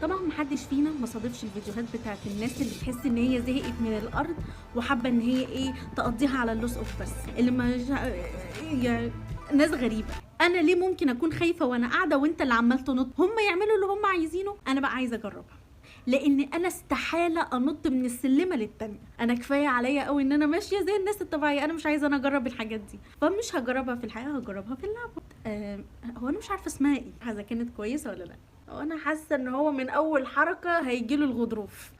طبعا محدش فينا ما صادفش الفيديوهات بتاعت الناس اللي تحس ان هي زهقت من الارض وحابة ان هي ايه تقضيها على اللوس اوف، بس اللي ما يعني ناس غريبة. انا ليه ممكن اكون خايفة وانا قاعدة وانت اللي عمال تنط؟ هم يعملوا اللي هم عايزينه، انا بقى عايزه اجربها، لان انا استحالة انط من السلمه للتانيه. انا كفاية عليا قوي ان انا ماشية زي الناس الطبيعية، انا مش عايزه انا اجرب الحاجات دي، فمش هجربها في الحقيقة، هجربها في اللعبة. هو انا مش عارفه اسمها ايه، اذا كانت كويسة ولا لا. وانا حاسه ان هو من اول حركة هيجيله الغضروف.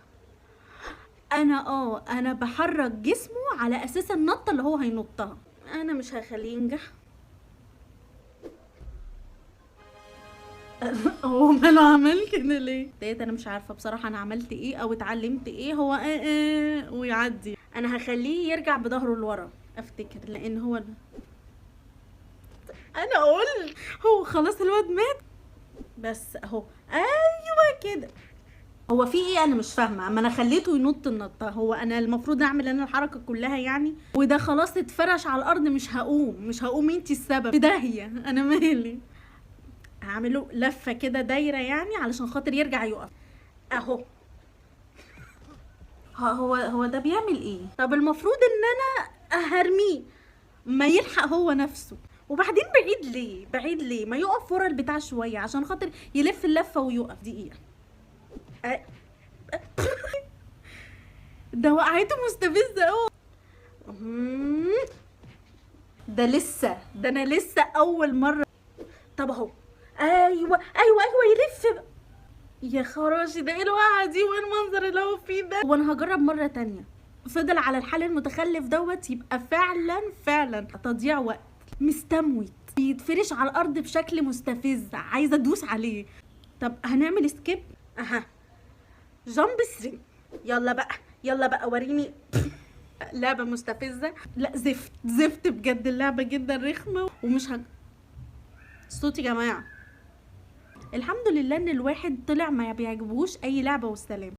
انا بحرك جسمه على اساس النطه اللي هو هينطها. انا مش هخليه ينجح. هو ماله عمل كده ليه؟ ديت انا مش عارفه بصراحة انا عملت ايه او اتعلمت ايه. هو ويعدي. انا هخليه يرجع بظهره لورا افتكر، لان هو انا قلت هو خلاص الواد مات. بس اهو، ايوه كده. هو في ايه؟ انا مش فاهمه. اما انا خليته ينط النطه، هو انا المفروض اعمل انا الحركة كلها يعني؟ وده خلاص اتفرش على الارض، مش هقوم، مش هقوم، انتي السبب في داهية، انا مالي. هعمله لفه كده دايرة يعني علشان خاطر يرجع يقف اهو. هو ده بيعمل ايه؟ طب المفروض ان انا هرميه ما يلحق هو نفسه. وبعدين بعيد ليه؟ بعيد ليه؟ ما يقف ورا البتاع شوية عشان خاطر يلف اللفة ويقف. دقيقة. ده وقعته مستفزة قوي. ده لسه، ده انا لسه اول مرة. طب اهو، ايوه ايوه ايوه يلف بقى. يا خراشي، ده ايه الوقعة دي وايه المنظر اللي هو فيه ده؟ وانا هجرب مرة تانية. فضل على الحال المتخلف دوت، يبقى فعلا فعلا تضييع وقت. مستموت، بيتفرش على الارض بشكل مستفز، عايزه ادوس عليه. طب هنعمل skip. اها، jump 3. يلا بقى، يلا بقى وريني. لعبه مستفزة. لا زفت، زفت بجد، اللعبة جدا رخمة ومش صوتي يا جماعة. الحمد لله ان الواحد طلع ما بيعجبهوش اي لعبه والسلام.